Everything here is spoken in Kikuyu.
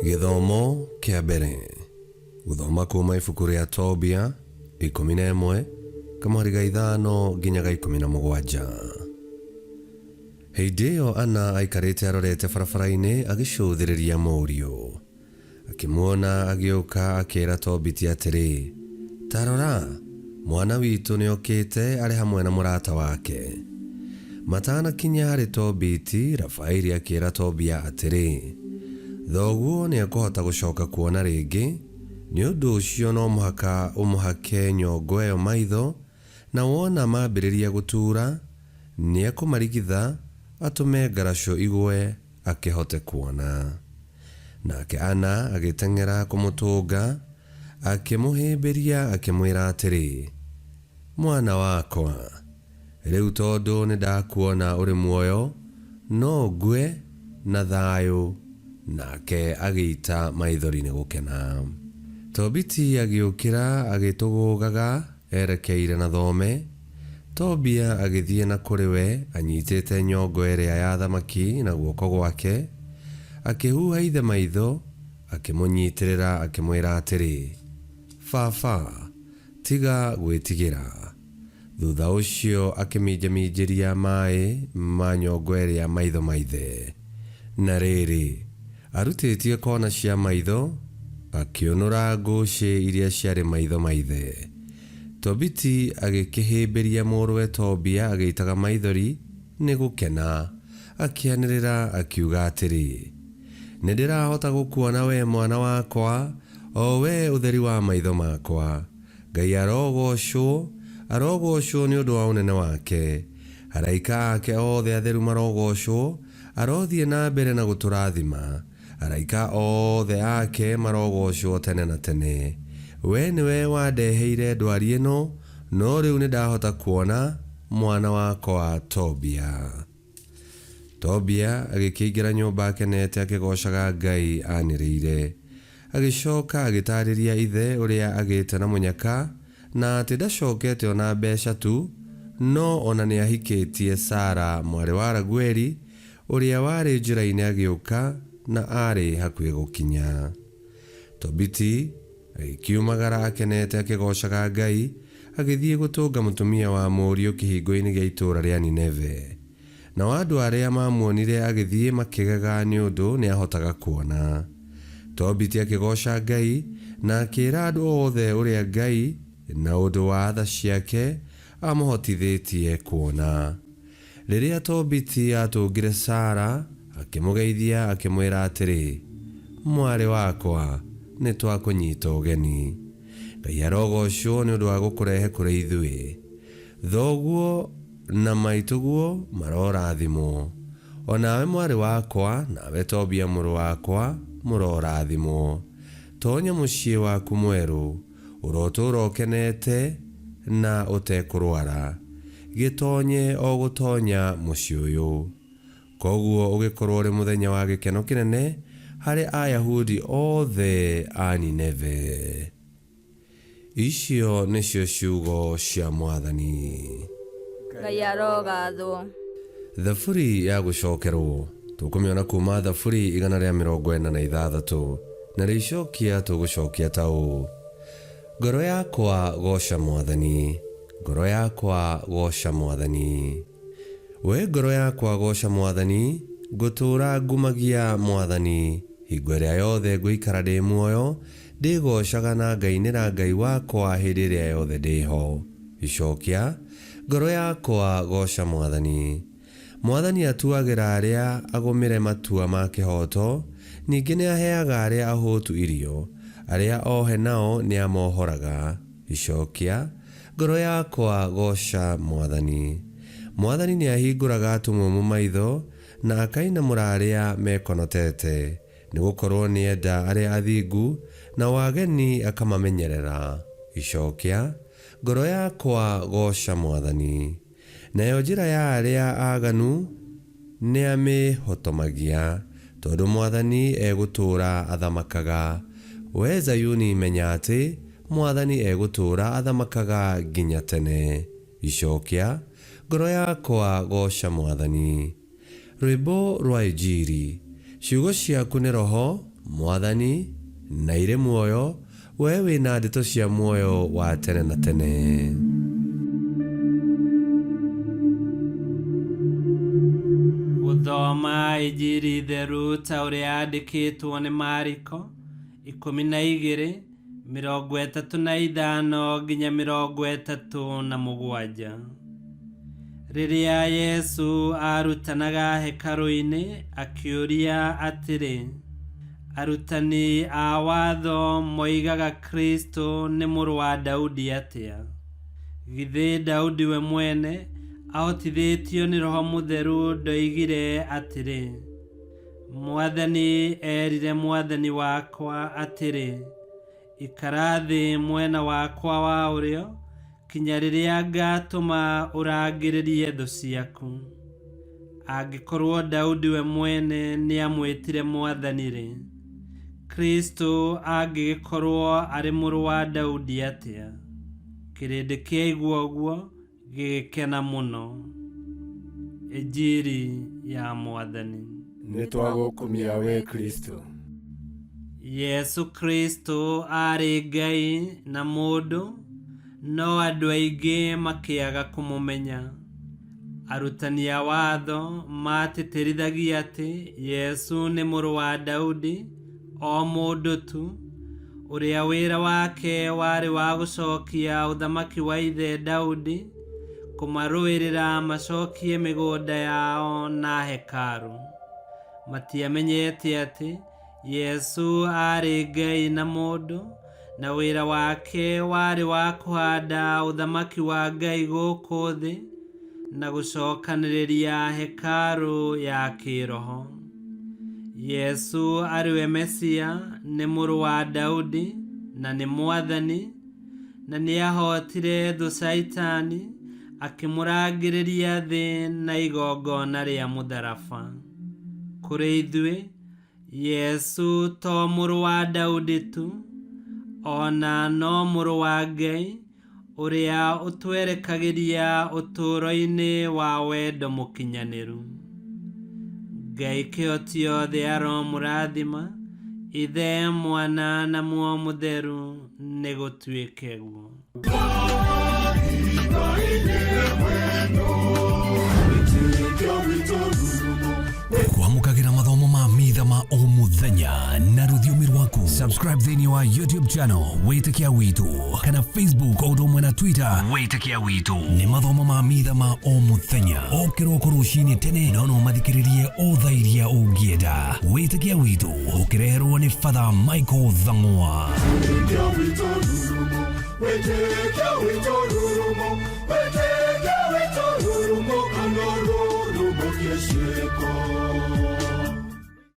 Gĩthomo kĩa mbere. Gũthoma kuuma ibuku rĩa Tobia 11 kamũhari ga 5 nginya ga 17. Hĩndĩ ĩyo Anna aikarĩte arorete barabara-inĩ agĩcũthĩrĩria mũriũ. Akĩmuona agĩũka akĩĩra Tobiti atĩrĩ, Ta rora, mwana witũ nĩokĩte arĩ hamwe na mũrata wake. Matanakinya harĩ Tobiti, Rafaili akĩĩra Tobia atĩrĩ, Thoguo nĩekũhota gũcooka kuona rĩngĩ, nĩ ũndũ ũcio no mũhaka ũmũhake nyongo ĩyo maitho, na wona mambĩrĩria gũtuura, nĩekũmarigitha atũme ngaracũ igũe akĩhote kuona. Nake Anna agĩteng'era kũmũtũnga, akĩmũhĩmbĩria akĩmwĩra atĩrĩ, Mwana wakwa, rĩu tondũ nĩndakuona ũrĩ muoyo, no ngue na thayũ. Nake agĩita maithori nĩ gũkena. Tobiti agĩũkĩra agĩtũgũgaga erekeire na thome. Tobia agĩthiĩ na kũrĩ we anyitĩte nyongo ĩrĩa ya thamaki na guoko gwake, akĩhuha ithe maitho, akĩmũnyitĩrĩra akĩmwĩra atĩrĩ, Baba, tiga gwĩtigĩra. Thutha ũcio akĩminjaminjĩria maĩ ma nyongo ĩrĩa maitho ma ithe. Na rĩrĩ, arutĩtie kona cia maitho, akĩũnũra ngũcĩ iria ciarĩ maitho ma ithe. Tobiti agĩkĩhĩmbĩria mũrũwe Tobia agĩitaga maithori nĩ gũkena, akĩanĩrĩra akiuga atĩrĩ, Nĩndĩrahota gũkuona wee mwana wakwa, o wee ũtheri wa maitho makwa. Ngai arogoocwo, arogoocwo nĩ ũndũ wa ũnene wake. Araika ake othe atheru marogoocwo, arothiĩ na mbere na gũtũrathima. Araika othe ake marogoocwo tene na tene. Wee nĩwe wandeheire ndwari ĩno, no rĩu nĩndahota kuona, mwana wakwa Tobia. Tobia agĩkĩingĩra nyũmba akenete akĩgoocaga Ngai anĩrĩire. Agĩcooka agĩtaarĩria ithe ũrĩa agĩĩte na mũnyaka, na atĩ ndacookete o na mbeeca tu, no o na nĩahikĩtie Sara mwarĩ wa Ragueli, ũrĩa warĩ njĩra-inĩ agĩũka na aarĩ hakuhĩ gũkinya. Tobiti agĩkiumagara akenete akĩgoocaga Ngai, agĩthiĩ gũtũnga mũtumia wa mũriũ kĩhingo-inĩ gĩa itũũra rĩa Nineve. Nao andũ arĩa maamuonire agĩthiĩ makĩgega nĩ ũndũ nĩahotaga kuona. Tobiti akĩgooca Ngai, na akĩĩra andũ othe ũrĩa Ngai, na ũndũ wa tha ciake, amũhotithĩtie kuona. Rĩrĩa Tobiti aatũngire Sara, akĩmũgeithia akĩmwĩra atĩrĩ, Mwarĩ wakwa, nĩtwakũnyiita ũgeni. Ngai arogoocwo nĩ ũndũ wa gũkũrehe kũrĩ ithuĩ. Thoguo na maitũguo marorathimwo. O nawe mwarĩ wakwa, nawe Tobia mũrũ wakwa, mũrorathimwo. Toonya mũciĩ waku mwerũ. Ũrotũũra ũkenete na ũtekũrwara. Gĩtoonye o gũtoonya mũciĩ ũyũ. Kwoguo ũgĩkorwo ũrĩ mũthenya wa gĩkeno kĩnene harĩ Ayahudi othe a Nineve. Icio nĩcio ciugo cia Mwathani. Ngai arogathwo. Thaburi ya gũcokerwo, tũkũmĩona kuuma Thaburi 146, narĩo icokia tũgũcokia ta ũũ, Ngoro yakwa gooca Mwathani, ngoro yakwa gooca Mwathani. Wee ngoro yakwa gooca Mwathani, ngũtũũra ngumagia Mwathani, hingo ĩrĩa yothe ngũikara ndĩ muoyo, ndĩgoocaga na ngainĩra Ngai wakwa hĩndĩ ĩrĩa yothe ndĩ ho. Icokia, Ngoro yakwa gooca Mwathani. Mwathani atuagĩra arĩa agũmĩre matua ma kĩhooto, ningĩ nĩaheaga arĩa ahũtu irio, arĩa ohe nao nĩamohoraga. Icokia, Ngoro yakwa gooca Mwathani. Mwathani nĩahingũraga atumumu maitho, na akainamũra arĩa mekonotete, nĩgũkorwo nĩenda arĩa athingu, nao ageni akamamenyerera. Icokia, Ngoro yakwa gooca Mwathani. Nayo njĩra ya arĩa aaganu nĩamĩhotomagia, tondũ Mwathani egũtũũra athamakaga. Wee Zayuni menya atĩ, Mwathani egũtũũra athamakaga nginya tene. Icokia, Ngoro yakwa gooca Mwathani. Rwĩmbo rwa Injiri. Ciugo ciaku nĩ roho, Mwathani, na irĩ muoyo, we wĩna ndeto cia muoyo wa tene na tene. Gũthoma Injiri theru ta ũrĩa yandĩkĩtwo nĩ Mariko 12 35 nginya 37. Rĩrĩa Yesu aarutanaga hekarũ-inĩ, akĩũria atĩrĩ, arutani a watho moigaga Kristo nĩ mũrũ wa Daudi atĩa? Githĩ Daudi we mwene ahotithĩtio nĩ Roho Mũtheru ndoigire atĩrĩ, Mwathani erire Mwathani wakwa atĩrĩ, ikara thĩ mwena wakwa wa ũrĩo kinya rĩrĩa ngatũma ũrangĩrĩrie thũ ciaku. Angĩkorwo Daudi we mwene nĩamwĩtire Mwathani-rĩ, Kristo angĩgĩkorwo arĩ mũrũ wa Daudi atĩa? Kĩrĩndĩ kĩaigua ũguo gĩgĩkena mũno. Injiri ya Mwathani. Nĩtwagũkumia we Kristo. Yesu Kristo aarĩ Ngai na mũndũ, no andũ aingĩ makĩaga kũmũmenya. Arutani a watho matĩtĩrithagia atĩ Yesu nĩ mũrũ wa Daudi, o mũndũ tu, ũrĩa wĩra wake warĩ wa gũcokia ũthamaki wa ithe Daudi, kũmarũĩrĩra macokie mĩgũnda yao na hekarũ. Matiamenyete atĩ Yesu aarĩ Ngai na mũndũ, na wĩra wake warĩ wa kũhanda ũthamaki wa Ngai gũkũ thĩ na gũcokanĩrĩria hekarũ ya kĩroho. Yesu arĩ we Mesia, nĩ mũrũ wa Daudi na nĩ Mwathani, na nĩahotire thũ Shaitani akĩmũrangĩrĩria thĩ na igongona rĩa mũtharaba. Kũrĩ ithuĩ, Yesu to mũrũ wa Daudi tu, ona no mũrũ wa Ngai ũrĩa ũtwerekagĩria ũtũũro-inĩ wa wendo mũkinyanĩru. Ngai kĩhoti othe aromũrathima, Ithe, Mwana na Muoyo Mũtheru, nĩgũtuĩke guo. Kwamũkagĩra mathomo ma mitha ma o mũthenya na rũthiomi rwaku. Subscribe thĩinĩ wa YouTube channel Wĩtĩkia Witũ kana Facebook o ũndũ ũmwe na Twitter Wĩtĩkia Witũ. Nĩ mathomo ma mitha ma o mũthenya o kĩroko rũcinĩ tene, no no mathikĩrĩrie o thaa iria ũngĩenda. Wĩtĩkia Witũ ũkĩreherwo nĩ Father Michael Thang'wa. Wĩtĩkia witũ rurumo, wĩtĩkia witũ rurumo, kana rurumo kĩciĩko.